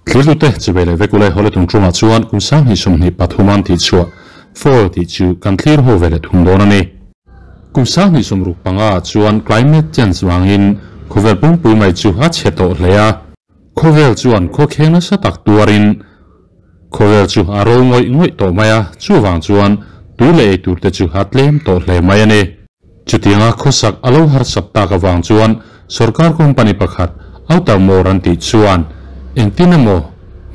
Thlirtute chibai leh vek ulai hawle tung tungah chuan kum sanghnih 23 an tih chhuah fall tih chu kan thlir ho ve leh thung dawn a ni. Kum 2065 ah chuan climate change vangin khawvel pumpui mai chu a chhe tawh hle a. Khawvel chuan khawkheng nasa tak tuarin khawvel chu a ro ngawih ngawih tawh mai a, chuvang chuan tui leh ei tur te chu a tlem tawh hle mai a ni. Chutianga khawsak a lo harsat tak avang chuan sorkar company pakhat Outer Moor an tih chuan engtin emaw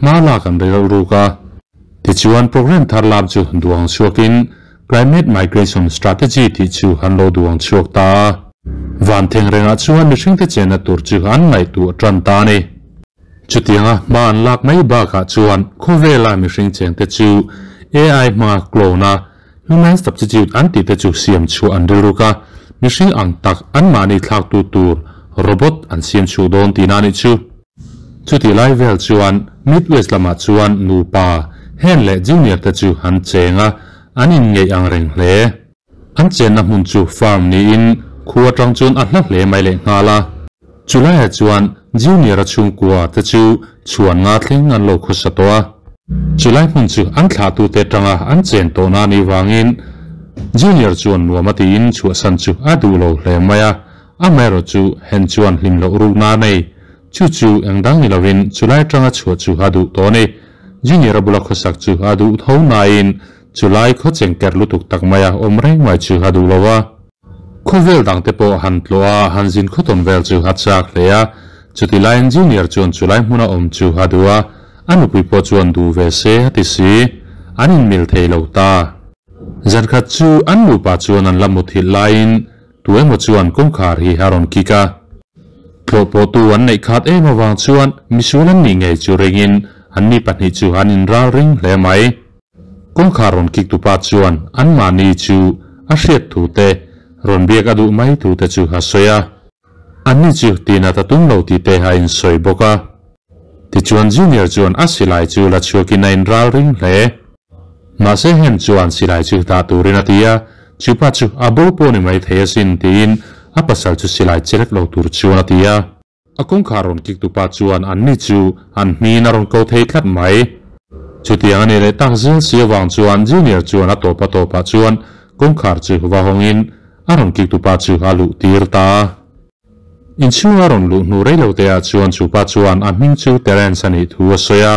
hma lak an rel ruk a. Tichuan programme thar lam chu duang chhuakin Climate Migration Strategy tih chu an lo duang chhuak ta a. Van theng rengah chuan mihringte chenna tur chu an ngaihtuah tan ta a ni. Chutianga hma an lak mai bakah chuan khawvela mihring chengte chu AI hmanga clone a, Human substitute an tih te chu siam chhuah an rilruk a, mihring ang tak anmahni thlaktu tur robot an siam chhuh dawn tihna a nih chu. Chutih lai vel chuan Midwest lamah chuan nupa Hen leh Junior te chu an cheng a, an inngeih ang reng hle. An chenna hmun chu farm niin khu atang chuan a hla hle mai lehnghal a. Chulaiah chuan Junior-a chhungkua te chu chhuan nga thleng an lo khawsa tawh a. Chulai hmun chu an thlahtute atanga an chen tawhna a nih vangin Junior chuan nuam a tiin chhuahsan chu a duh lo hle mai a. Amaherawh chu hen chuan hlim loh rukna a nei. Chu chu eng dang ni lovin chulai atanga chhuah chu a duh tawh a ni. Junior-a bula khawsak chu a duh tho nain chulai khaw chengker lutuk tak maia awm reng mai chu a duh lo a. Khawvel dangte pawh han tlawh a, han zin khawtawn vel chu a chak hle a. Chuti laiin Junior chuan chulai hmuna awm chu a duh a, a nupui pawh chuan duh ve se a ti si. An inmil thei lo ta. Zankhat chu an nupa chuan an la muthilh laiin tu emaw chuan kawngkhar hi a rawn kik a. Tlawh pawhtu an neih khat em avang chuan misual an nih ngei chu ringin an mi pahnih chu an inral ring hle mai. Kawngkhar rawn kik tupa chuan anmahni chu a hriat thu te, rawn biak a duh mai thu te chu a sawi a. Anni chu tinat a tum lo tih te a insawi bawk a. Tichuan Junior chuan a silai chu la chhuakin a inral ring hle. Mahse Hen chuan silai chu dah turin a ti a, chupa chu a bo pawh ni mai thei asin tiin a pasal chu silai chelek lo tur chuan a ti a. A kawngkhar rawn kik tupa chuan anni chu an hmin a rawn ko thei tlat mai. Chutiang a nih leh tak zel si avang chuan Junior chuan a tawp a tawpah chuan kawngkhar chu va hawngin a rawn kik tupa chu a luh tir ta a. Inchhung a rawn luh hnu reilo te ah chuan chupa chuan a hming chu Terence a nih thu a sawi a.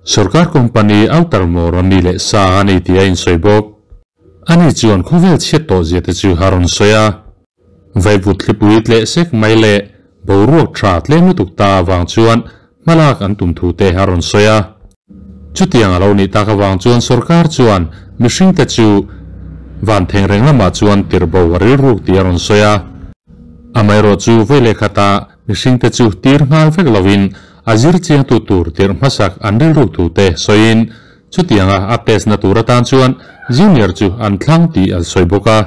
Sorkar company outer maw rawn ni leh sa a ni tih a insawi bawk. Ani chuan khawvel chhiat tawh zia te chu a rawn sawi a. Vaivut thlipui tleh sek mai leh boruak tha tlem lutuk ta avang chuan hmalak an tum thu te a rawn sawi a. Chutiang a lo nih tak avang chuan sorkar chuan mihring te chu van theng reng lamah chuan tirh bo a rilruk tih a rawn sawi a. Amaherawh chu vawi leh khatah mihring te chu tir nghal vek lovin a zir chiangtu tur tirh hmasak an rilruk thu te sawiin Chutianga a test na tur atan chuan Junior chu an thlang tih an sawi bawk a.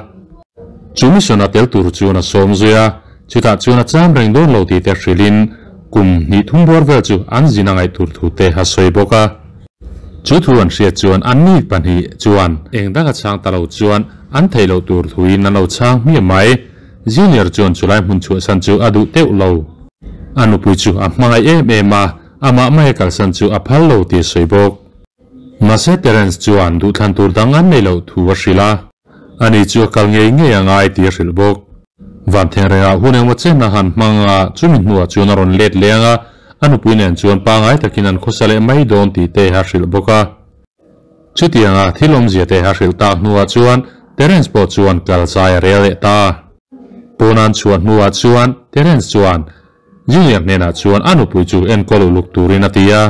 Chu mission a tel tur chuan a sawm zui a, chutah chuan a cham reng dawn lo tih te hrilhin kum hnih thum bawr vel chu an zin a ngaih tur thu te a sawi bawk a. Chu thu an hriat chuan anni pahnih chuan eng dang a chhang ta lo chuan an theih loh tur thuin an lo chhang hmiah mai. Junior chuan chulai hmun chhuahsan chu a duh teuh lo. A nupui chu a hmangaih em em a, Amah mai kalsan chu a phal lo tih a sawi bawk. Mahse Terence chuan duhthlan tur dang an nei loh thu a hrilh a. Ani chu a kal ngei ngei a ngai tih a hrilh bawk. Van theng rengah hun engmaw chen a han hmang a, chumi hnuah chuan a rawn let leng a, a nupui nen chuan pangai takin an khawsa leh mai dawn tih te a hrilh bawk a. Chutianga thil awmzia te a hrilh tak hnuah chuan Terence pawh chuan kal zai a rel leh ta. Pawn an chhuah hnuah chuan Terence chuan Junior hnenah chuan a nupui chu enkawl uluk turin a ti a.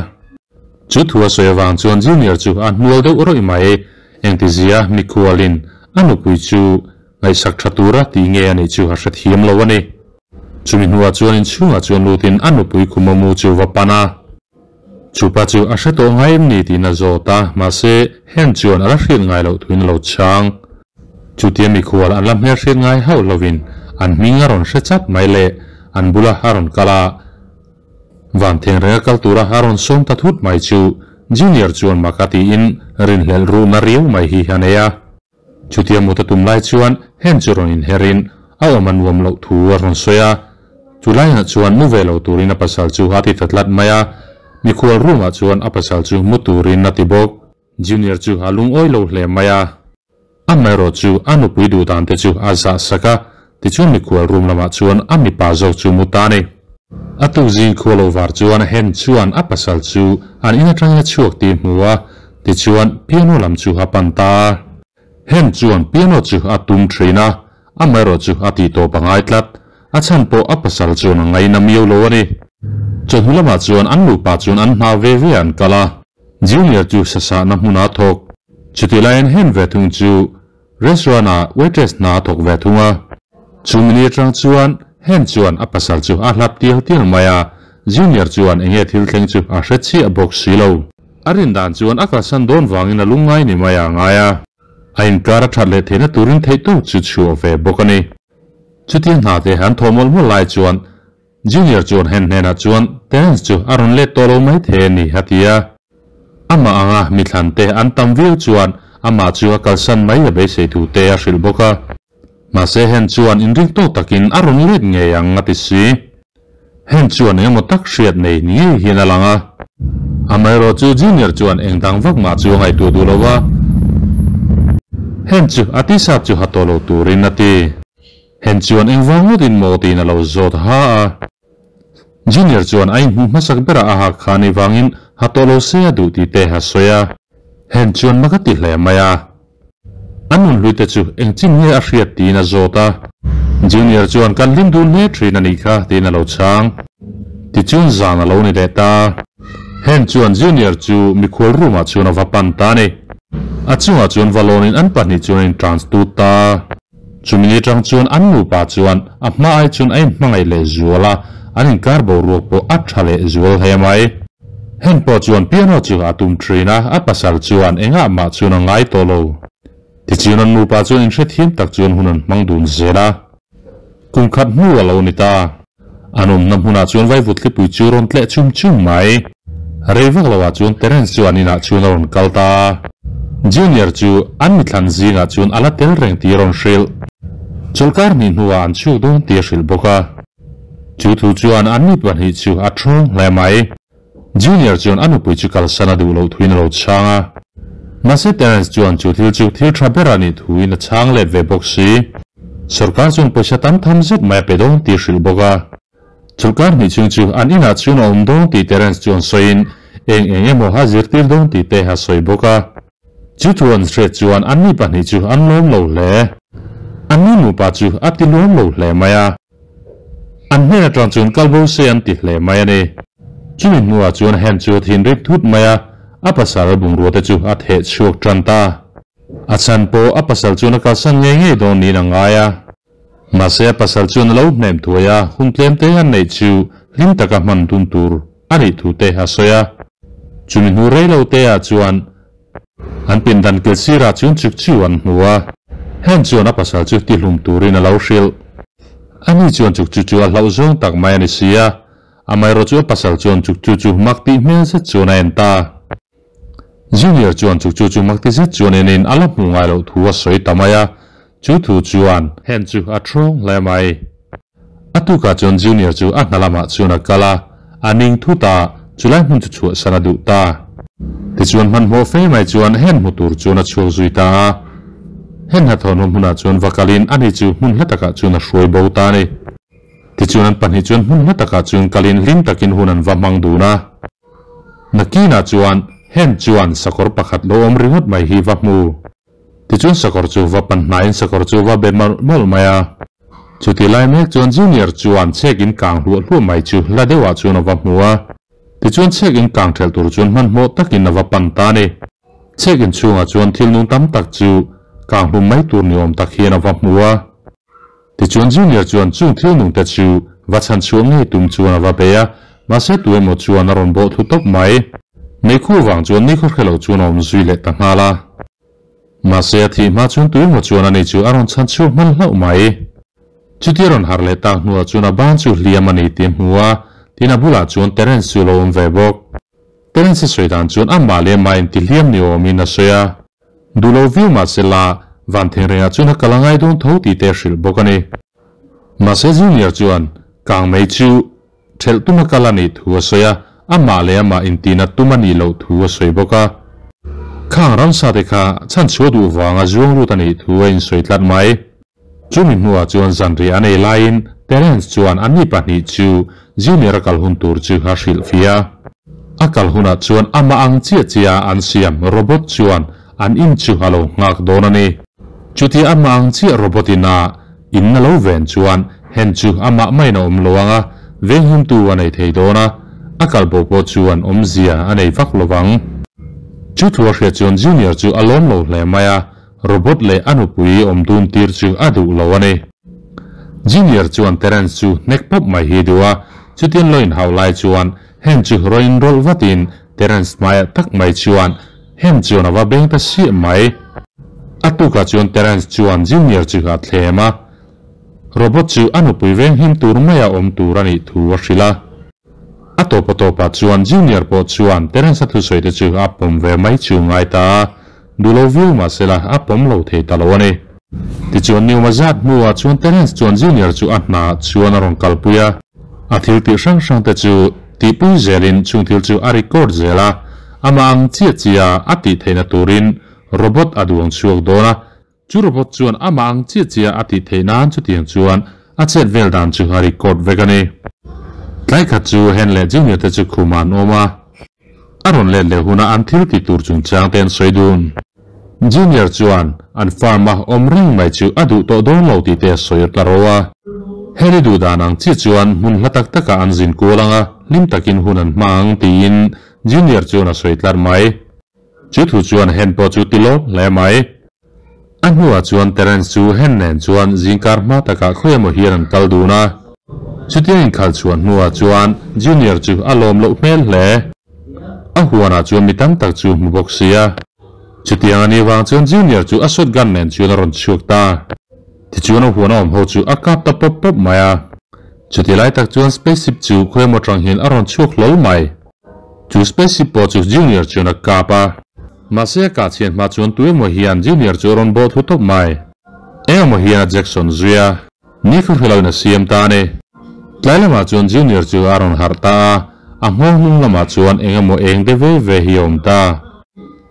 Chu thu a sawi avang chuan Junior chu a hnual deuh rawih mai. Engtizia mikhualin a nupui chu ngaihsak tha tura tih nge a nih chu a hrethiam lo a ni. Chumi hnuah chuan inchhungah chuan lutin a nupui Khumamu chu va pan a. Chupa chu a hre tawh ngai em ni tiin a zawt a, mahse Hen chuan a la hriat ngai loh thuin a lo chhang. Chutia mikhual an la hmelhriat ngai hauh lovin an hming a rawn hre chat mai le, an bula a rawn kal a. Van theng renga kal tura a rawn sawm ta thut mai chu Junior chuan mak a tiin rinhlelh ruhna riau mai hi a nei a. Chutia mut a tum lai chuan Hen chu rawn inherin a awm a nuam loh thu a rawn sawi a. Chu laiah chuan mu ve lo turin a pasal chu a ti ta tlat mai a. Mikhual room ah chuan a pasal chu mu turin a ti bawk. Junior chu a lungawi lo hle mai a. Amaherawh chu a nupui duh dan te chu a zah sak a, tichuan mikhual room lamah chuan a mipa zawk chu mu ta a ni. A tukzing khua lo var chuan Hen chuan a pasal chu an in atangin a chhuak tih hmu a, tichuan piano lam chu a pan ta a. Hen chuan piano chu a tum thin a, amaherawh chu a tih tawp a ngai tlat. A chhan pawh a pasal chuan a ngaina miau lo a ni. Chawhnu lamah chuan an nupa chuan an hna ve ve an kal a, Junior chu sasahna hmuna thawk. Chutih laiin Hen ve thung chu restaurant ah waitress hna a thawk ve thung a. Chu mini atang chuan Hen chuan a pasal chu a hlap tial tial mai a, Junior chuan enge thil thleng chu a hre chiah bawk si lo. A rin dan chuan a kalsan dawn vangin a lungngai ni mai a ngai a. A inkar a that leh theihna turin theihtawk chu chhuah ve bawk a ni. Chutia hna te han thawh mawlh mawlh lai chuan Junior chuan hen hnenah chuan Terence chu a rawn let tawh lo mai thei a ni a ti a. Amah anga mithlan te an tam viau chuan amah chu a kalsan mai a beisei thu te a hrilh bawk a. Mahse hen chuan inring tawk takin a rawn let ngei ang a ti si. Hen chuan engemaw tak hriat nei ni ngei hian a lang a. Amaherawh chu Junior chuan eng dang vak mah chu a ngaihtuah duh lo a. Hen chu a tisa chu ha tawh lo turin a ti. Hen chuan eng vang ngawtin maw tiin a lo zawt ha a. Junior chuan a inhmuh hmasak berah a hak kha ni vangin ha tawh lo se a duh tih te a sawi a. Hen chuan mak a ti hle mai a. A nunhlui te chu engchin nge a hriat tiin a zawt a. Junior chuan kan hlim dun hle thin a nih kha tiin a lo chhang. Tichuan zan a lo ni leh ta. Hen chuan Junior chu mikhual room ah chuan a va pan ta a ni. A chungah chuan va lawnin an pahnih chuan an intrans tut ta. Chumi ni atang chuan an nupa chuan a hma ai chuan a inhmangaih leh zual a, an inkar boruak pawh a tha leh zual hle mai. Hen pawh chuan piano chu a tum thin a, a pasal chuan engah mah chuan a ngai tawh lo. Tichuan an nupa chuan inhrethiam tak chuan hun an hmang dun zel a. Kum khat hnu a lo ni ta. An awmna hmunah chuan vaivut thlipui chu rawn tleh chum chum mai. Rei vak loah chuan Terence chu an inah chuan a rawn kal ta a. Junior chu an mithlan zingah chuan a la tel reng tih a rawn hrilh. Chawlhkar hnih hnuah an chhuak dawn tih a hrilh bawk a. Chu thu chuan an mi pahnih chu a thawng hle mai. Junior chuan a nupui chu kalsan a duh loh thuin a lo chhang a. Mahse Terence chuan chu thil chu thil tha ber a nih thuin a chhang let ve bawk si. Sorkar chuan pawisa tam tham zet mai a pe dawn tih a hrilh bawk a. Chawlhkar hnih chhung chu an inah chuan a awm dawn tih Terence chuan sawiin eng eng emaw a zirtir dawn tih te a sawi bawk a. Chu thu an hriat chuan anni pahnih chu an lawm lo hle. Anni nupa chu a ti luam lo hle mai a. An hnen atang chuan kal bo se an ti hle mai a ni. Chumi hnuah chuan Hen chu a thin rip thut mai a, a pasal bungrua te chu a theh chhuak tan ta. A chhan pawh a pasal chuan a kalsan ngei ngei dawn niin a ngai a. Mahse a pasal chuan a lo hnem thuai a, hun tlem te an neih chu hlim taka hman dun tur a nih thu te a sawi a. Chumi hnu rei lo te ah chuan An pindan kil sirah chuan chuk chu an hmu a, Hen chuan a pasal chu tihlum turin a lo hrilh. Ani chuan chuk chu chu a hlauh zawng tak mai a ni si a, amaherawh chu a pasal chuan chuk chu chu mak tih hmel zet chuan a en ta. Junior chuan chuk chu chu mak ti zet chuan enin a la hmuh ngai loh thu a sawi ta mai a, chu thu chuan Hen chu a thawng hle mai. A tukah chuan Junior chu a hna lamah chuan a kal a, a ning thut a, chulai hmun chu chhuahsan a duh ta. Tichuan hmanhmawh fe mai chuan hen hmu tur chuan a chhuak zui ta a. Hen hnathawhna hmunah chuan va kalin ani chu hmun hla takah chuan a hruai bo ta a ni. Tichuan an pahnih chuan hmun hla takah chuan kalin hlim takin hun an va hmang dun a. Nakinah chuan hen chuan sakawr pakhat lo awm ringawt mai hi va hmu. Tichuan sakawr chu va pan hnaiin sakawr chu va be mawlh mawlh mai a. Chuti lai mek chuan Junior chuan chhek in kang hluah hluah mai chu hla deuhah chuan a va hmu a. Tichuan chhek in kang thelh tur chuan hmanhmawh takin a va pan ta a ni. Chhek in chhungah chuan thil nung tam tak chu kang hlum mai tur ni awm tak hian a va hmu a. Tichuan Junior chuan chung thil nung te chu va chhan chhuah ngei tum chuan a va bei a, mahse tu emaw chuan a rawn bawh thlu tawp mai. Meikhu vang chuan ni khawhre lo chuan a awm zui leh ta nghal a. Mahse a thih hma chuan tu emaw chuan ani chu a rawn chhan chhuak hman hlauh mai. Chutia rawn harh leh tak hnuah chuan a ban chu hliam a ni tih a hmu a, tin a bulah chuan Terence chu a lo awm ve bawk. Terence a sawi dan chuan amah leh amah inti hliam ni awmin a sawi a. Duh lo viau mahse la, van theng rengah chuan a kal a ngai dawn tho tih te a hrilh bawk a ni. Mahse Junior chuan kang mei chu thelh tum a kal a nih thu a sawi a, Amah leh amah intinat tum a nih loh thu a sawi bawk a. Khang ramsa te kha chhanchhuah duh vanga zuang lut a nih thu a insawi tlat mai. Chumi hnuah chuan zanriah an ei laiin Terence chuan anni pahnih chu Junior a kal hun tur chu a hrilh fia. A kal hunah chuan amah ang chiah chiah a an siam robot chuan an in chu a lo nghak dawn a ni. Chutia amah ang chiah robot in a in a lo ven chuan hen chu amah maiin a awm lo ang a, venghimtu a nei thei dawn a, a kal bo pawh chuan awmzia a nei vak lo vang. Chu thu a hriat chuan Junior chu a lawm lo hle mai a, Robot leh a nupui awm dun tir chu a duh lo a ni. Junior chuan Terence chu hnek pawp mai hi duh a, chutian lo inhauh lai chuan Hen chu rawn inrawlh vatin Terence hmaiah tak mai chuan Hen chuan a va beng ta siah mai. A tukah chuan Terence chuan Junior chu a thlem a, Robot chu a nupui venghim tur maia awm tur a nih thu a hrilh a. A tawpa tawpah chuan Junior pawh chuan Terence-a thusawi te chu a pawm ve mai chu ngai ta a, duh lo viau mah sela a pawm lo thei ta lo a ni. Tichuan Niuma zat hnuah chuan Terence chuan Junior chu a hna chuan a rawn kalpui a, a thil tih hrang hrang te chu tihpui zelin chung thil chu a record zel a, amah ang chiah chiah a tih theihna turin robot a duang chhuak dawn a, Chu robot chuan amah ang chiah chiah a tih theih nan chutiang chuan a chet vel dan chu a record vek a ni. Tlai khat chu Hen leh Junior te chu khumah an awm a, a rawn let leh hunah an thil ti tur chungchang te an sawi dun. Junior chuan an farm a awm reng mai chu a duh tawh dawn lo tih te a sawi ta ro a. Hen i duh dan ang chiah chuan hmun hla tak takah an zin kual ang a, hlim takin hun an hma ang tiin Junior chuan a sawi tlar mai. Chu thu chuan Hen pawh chu ti lawm hle mai. A hnuah chuan Terence chu Hen nen chuan zingkar hma takah khawi emaw hian an kal dun a. Chutia inkhal chhuah hnuah chuan Junior chu a lawm loh hmel hle. A huanah chuan mi tam tak chu hmu bawk sia. Chutiang a nih vang chuan Junior chu a shotgun nen chuan a rawn chhuak ta. Tichuan a huan a awm ho chu a kap ta pawp pawp mai a. Chuti lai tak chuan spaceship chu khawi emaw tang hian a rawn chhuak hlawl mai. Chu spaceship pawh chu Junior chuan a kap a. Mahse a kah chhian hma chuan tu emaw hian Junior chu a rawn bawh thu tawp mai. Eng emaw hian a Jackson zui a, ni khaw hre loin a siam ta a ni. Tlai lamah chuan Junior chu a rawn harh ta a, a nghawng hnung lamah chuan eng emaw eng de ve ve hi a awm ta.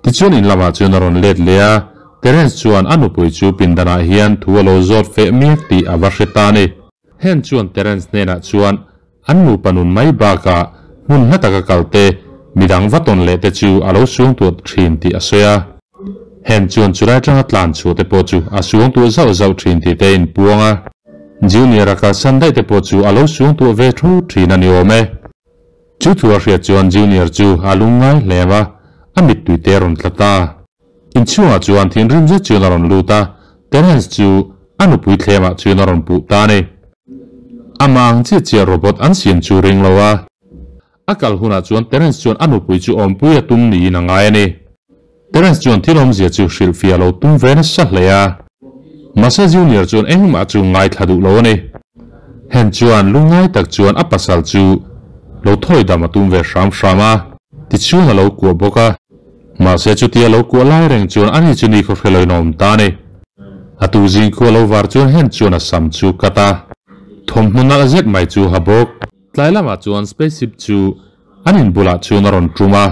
Tichuan in lamah chuan a rawn let leh a, Terence chuan a nupui chu pindanah hian thu a lo zawt feh miak tih a va hre ta a ni. Hen chuan Terence hnenah chuan An nupa nun mai bakah hmun hla taka kal te, midang va tawn leh te chu a lo suang tuah thin tih a sawi a. Hen chuan chulai atanga tlan chhuah te pawh chu a suang tuah zauh zauh thin tih te a inpuang a. Junior-a kalsan daih te pawh chu a lo suang tuah ve thu thin a ni awm e. Chu thu a hriat chuan Junior chu a lungngai hlem a, a mittui te a rawn tla ta. Inchhungah chuan thinrim zet chuan a rawn lut a, Terence chu a nupui thlemah chuan a rawn puh ta a ni. Amah ang chiah chiah robot an siam chu ring lo a. A kal hunah chuan Terence chuan a nupui chu awmpui a tum niin a ngai a ni. Terence chuan thil awmzia chu hrilhfiah lo tum ve nasa hle a. Mahse Junior chuan engmah chu ngaithla duh lo a ni. Hen chuan lungngai tak chuan a pasal chu lo thawi dam a tum ve hram hram a, tichuan a lo kuah bawk a. Mahse chutia lo kuah lai reng chuan ani chu ni khaw hre loin a awm ta a ni. A tu zing khu a lo var chuan hen chuan a sam chu cut a, thawmhnaw nalh zet mai chu ha bawk. Tlai lamah chuan spaceship chu an in bulah chuan a rawn tum a.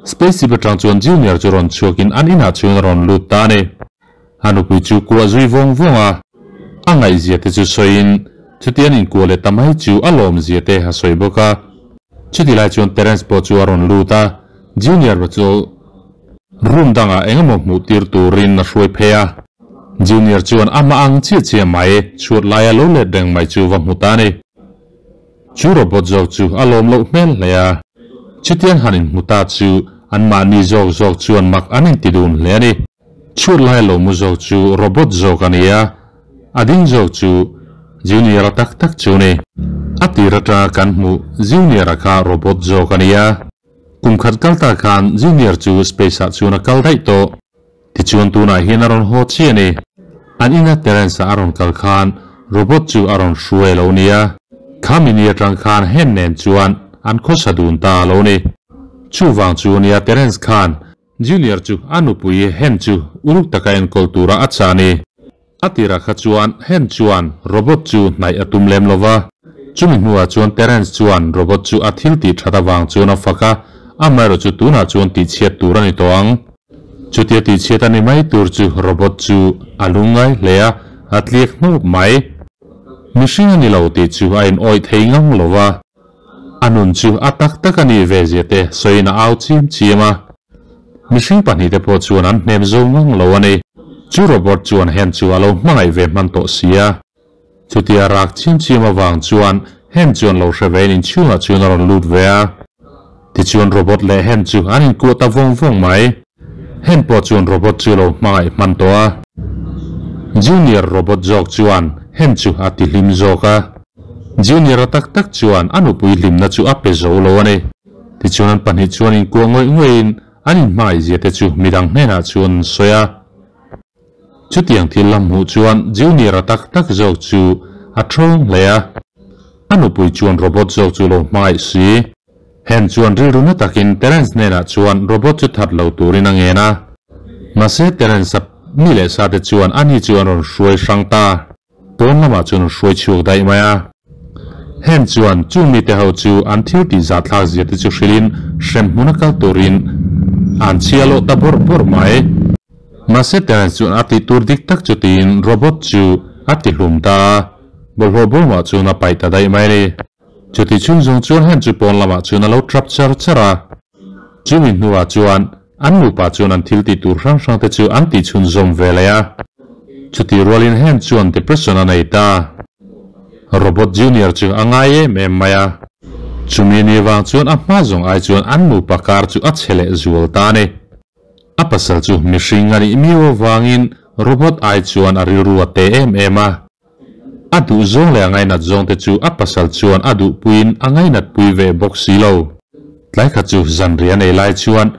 Spaceship atang chuan Junior chu rawn chhuakin an inah chuan a rawn lut ta a ni. A nupui chu kuah zui vawng vawng a, a ngaihzia te chu sawiin chuti an inkuah leh ta mai chu a lawmzia te a sawi bawk a. Chuti lai chuan Terence pawh chu a rawn lut a, Junior pa chu room dangah eng emaw hmuh tir turin a hruai phei a. Junior chuan amah ang chiah chiah mai chhuat laia lo let reng mai chu va hmu ta a ni. Chu robot zawk chu a lawm loh hmel hle a, chutiang han inhmu ta chu anmahni zawk zawk chuan mak an inti dun hle a ni. Chhut lai lo mu zawk chu robot zawk a ni a, a ding zawk chu Junior-a tak tak chu ni. A tir atanga kan hmuh Junior-a kha robot zawk a ni a, kum khat kal ta khan Junior chu space-ah chuan a kal daih tawh. Tichuan tunah hian a rawn haw chiah a ni. An ina Terence-a a rawn kal khan robot chu a rawn hruai lo ni a, khami ni atang khan hen nen chuan an khawsa dun ta a lo ni. Chuvang chu nia Terence khan Junior chu a nupui Hen chu uluk taka enkawl tura a chah a ni. A tirah kha chuan Hen chuan robot chu hnaih a tum lem lo va. Chumi hnuah chuan Terence chuan robot chu a thil tih that avang chuan a fak a, amaherawhchu tunah chuan tihchhiat tur a ni tawh ang. Chutia tihchhiat a ni mai tur chu robot chu a lungngai hle a, a tliak hnawp mai. Mihring a ni lo tih chu a in awih thei ngang lo va, a nun chu a tak tak a nih ve zia te sawiin a au chiam chiam a. Mihring pahnihte pawh chuan an hnem zo ngang lo a ni. Chu robot chuan hen chu a lo hmangaih ve hman tawh si a. Chutia rak chiam chiam avang chuan hen chuan lo hre vein inchhungah chuan a rawn lut ve a. Tichuan robot leh hen chu an inkuah ta vawng vawng mai. Hen pawh chuan robot chu a lo hmangaih hman tawh a. Junior robot zawk chuan hen chu a ti hlim zawk a. Junior-a tak tak chuan a nupui hlimna chu a pe zo lo a ni. Tichuan an pahnih chuan inkuah ngawih ngawih-in an inhmangaih zia te chu midang hnenah chuan an sawi a. Chutiang thil lam hmuh chuan Junior-a tak tak zawk chu a thawng hle a. A nupui chuan robot zawk chu lo hmangaih si. Hen chuan rilru na takin Terence hnenah chuan robot chu that lo turin a ngen a. Mahse Terence-a mi leh sa te chuan ani chu an rawn hruai hrang ta. Pawn lamah chuan an hruai chhuak daih mai a. Hen chuan chung mite ho chu an thil tih zah thlak zia te chu hrilhin hrem hmuna kal turin an chhia loh ta bawrh bawrh mai. Mahse Terence chuan a tih tur dik tak chu tiin robot chu a ti hlum ta a, bawlhhlawh bawmah chuan a paih ta daih mai a ni. Chuti chhung zawng chuan hen chu pawn lamah chuan a lo trap char char a. Chumi hnuah chuan an nupa chuan an thil tih tur hrang hrang te chu an tih chhunzawm ve leh a. Chutih rualin hen chuan depression a nei ta. Robot Junior chu a ngai em em mai a. Chumi ni vang chuan a hma zawng ai chuan an nupa kar chu a chhe leh zual ta a ni. A pasal chu mihring a nih miau avangin robot ai chuan a rilru a te em em a. A duh zawng leh a ngainat zawng te chu a pasal chuan a duhpuiin a ngainatpui ve bawk si lo. Tlai khat chu zanriah nei lai chuan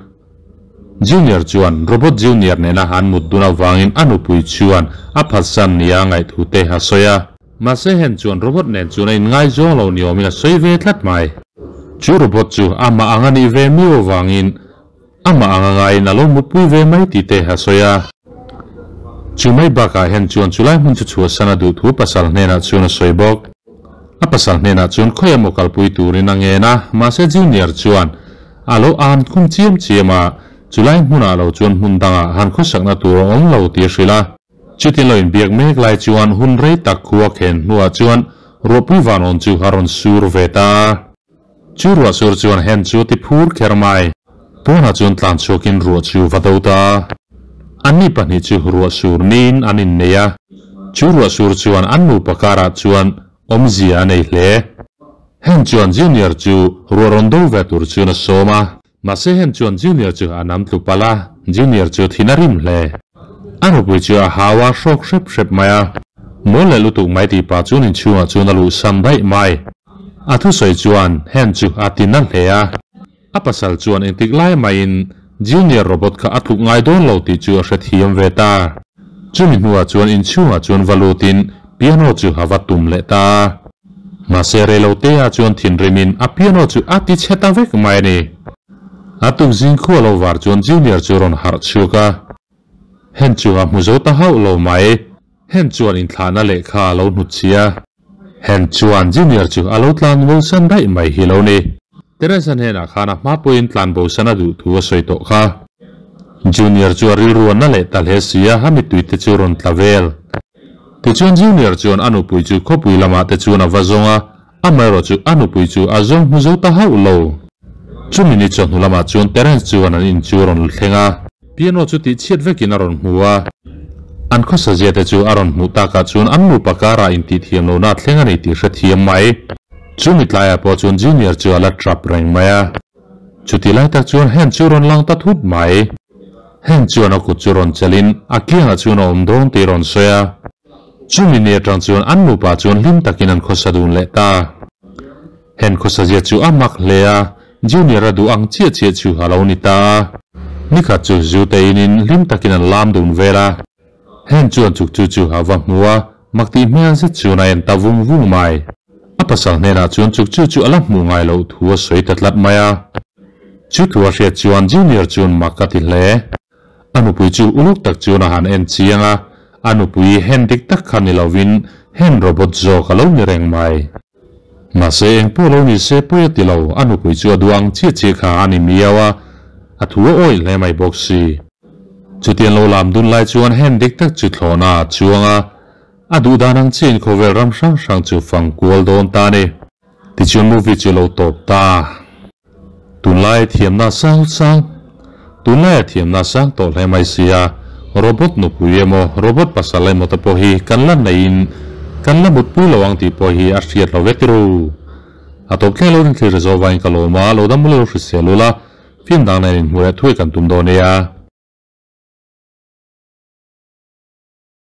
Junior chuan Robot Junior nena an mut dun avangin a nupui chuan a phatsan nia ngaihthu te a sawi a. Mahse hen chuan Robot nen chuan a inngaizawng lo ni awmin a sawi ve tlat mai. Chu Robot chu amah ang a nih ve miau avangin Amah anga ngaiin a lo mutpui ve mai tih te a sawi a. Chu mai bakah hian chuan chulai hmun chu chhuahsan a duh thu pasal hnenah chuan a sawi bawk. A pasal hnenah chuan khawi emaw kalpui turin a ngen a, mahse Junior chuan a lo an khum chiam chiam a, chulai hmunah lo chuan hmun dangah han khawsakna tur a awm lo tih a hrilh a. Chutin lo inbiak mek lai chuan hun rei tak khua khen hnuah chuan ruahpui vanawn chu a rawn sur ve ta a. Chu ruah sur chuan hen chu ti phur kher mai. Pawnah chuan tlan chhuakin ruah chu va do ta a. Anni pahnih chu ruah sur niin an innei a. Chu ruah sur chuan an nupa karah chuan awmzia a nei hle. Hen chuan Junior chu ruah rawn do ve tur chuan a sawm a. Mahse hen chuan Junior chu a nam tlu palh a, Junior chu thin a rim hle. A nupui chu a hau a hrawk hrep hrep mai a. Mawl leh lutuk mai tih pah chuan inchhungah chuan a luhsan daih mai. A thusawi chuan hen chu a ti na hle a. A pasal chuan engtik lai maiin Junior robot kha a tluk ngai dawn lo tih chu a hrethiam ve ta. Chumi hnuah chuan inchhungah chuan va lutin piano chu a va tum leh ta a. Mahse reilotea chuan thinrimin a piano chu a ti chhe ta vek mai a ni. A tuk zing khua lo var chuan Junior chu rawn harh chhuak a. Hen chu a hmu zo ta hauh lo mai. Hen chuan inthlahna lehkha a lo hnut chhi a. Hen chuan Junior chu a lo tlan bosan daih mai hi lo ni. Teresa hnenah khan a hma pawhin tlan bosan a duh thu a sawi tawh kha. Junior chu a rilru a na leh ta hle si a, a mittuite chu rawn tla vel. Tichuan Junior chuan a nupui chu khawpui lamah te chuan a va zawng a, amaherawh chu a nupui chu a zawng hmu zo ta hauh lo. Chumi ni chawhnu lamah chuan Terence chuan an in chu a rawn thleng a. Piano chu tih chhiat vekin a rawn hmu a. An khawsa zia te chu a rawn hmuh takah chuan an nupa karah intihthiam lohna a thleng a ni tih hrethiam mai. Chumi tlaiah pawh chuan Junior chu a la trap reng mai a. Chuti lai tak chuan hen chu rawn lang ta thut mai. Heng chuan a kut chu rawn chelhin a kiangah chuan a awm dawn tih rawn sawi a. Chumi ni atang chuan an nupa chuan hlim takin an khawsa dun leh ta. Hen khawsazia chu a mak hle a, Junior a duh ang chiah chiah chu a lo ni ta a. Nikhat chu Zute inin hlim takin an lam dun vel a. Hen chuan chuk chu chu a va hmu a, mak tih hmel zet chuan a en ta vung vung mai. A pasal hnenah chuan chuk chu chu a la hmuh ngai loh thu a sawi ta tlat mai a. Chu thu a hriat chuan Junior chuan mak a ti hle. A nupui chu uluk tak chuan a han en chiang a, a nupui hen dik tak kha ni lovin hen robot zawk a lo ni reng mai. Mahse eng pawh lo ni se pawi a ti lo, a nupui chu a duh ang chiah chiah kha a ni miau a, a thu a awih hle mai bawk si. Chutiang lo lam dun lai chuan hen dik tak chu thlawhna a chuang a, a duh dan ang chiahin khawvel ram hrang hrang chu fang kual dawn ta a ni. Tichuan movie chu lo tawp ta. Tunlai thiamna sang sang Tunlaia thiamna sang tawh hle mai sia, robot nupui emaw robot pasal emaw te pawh hi kan la neihin kan la mutpui lo ang tih pawh hi a hriat lo vek ru. A tawp thleng lo rinthlir zawh vangin ka lawm a, lo dam lo hrisel ula, film dang nen inhmuh leh thuai kan tum dawn nia.